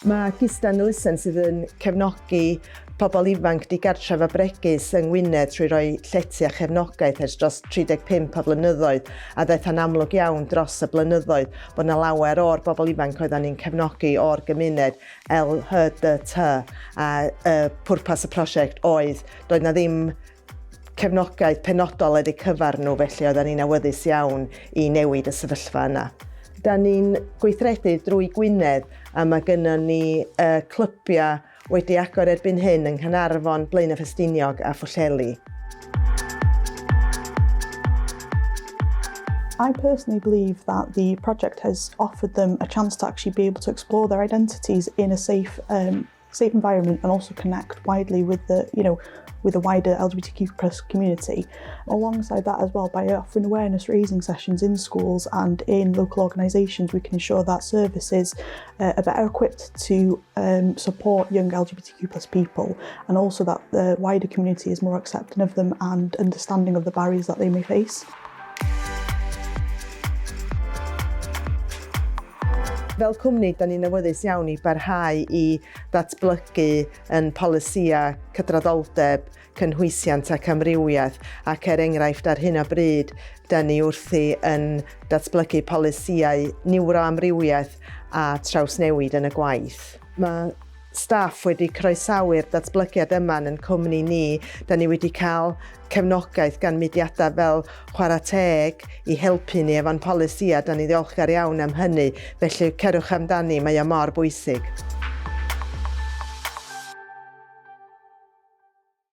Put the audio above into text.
Mae Gistan Elusen sydd yn cefnogi pobl ifanc digartref a bregus yng Ngwynedd trwy roi llety a chefnogaeth ers dros 35 o flynyddoedd a ddaeth yn amlwg iawn dros y blynyddoedd bod yna lawer o'r bobl ifanc oeddan ni'n cefnogi o'r gymuned LHDT a y pwrpas y prosiect oedd doedd na ddim cefnogaeth penodol oedd eu cyfer nhw, felly oedden ni'n awyddus iawn i newid y sefyllfa yna. Da ni'n gweithredu drwy Gwynedd a mae gynnon ni uh, clybiau wedi agor erbyn hyn yng Nghaernarfon, Blaenau Ffestiniog a Phwllheli. I personally believe that the project has offered them a chance to actually be able to explore their identities in a safe um, safe environment and also connect widely with the, you know, with the wider LGBTQ plus community. Alongside that as well, by offering awareness raising sessions in schools and in local organisations, we can ensure that services uh, are better equipped to um, support young LGBTQ plus people and also that the wider community is more accepting of them and understanding of the barriers that they may face. Fel cwmni, da ni'n awyddus iawn i barhau i ddatblygu yn polisïau cydraddoldeb, cynhwysiant ac amrywiaeth, ac er enghraifft ar hyn o bryd, da ni wrthi yn datblygu polisïau niwroamrywiaeth a trawsnewid yn y gwaith. Mae staff wedi croesawu'r datblygiad yma yn cwmni ni. Da ni wedi cael cefnogaeth gan mudiadau fel Chwarae Teg i helpu ni efo'n polisïau. Da ni ddiolchgar iawn am hynny. Felly cerwch amdani, mae o mor bwysig.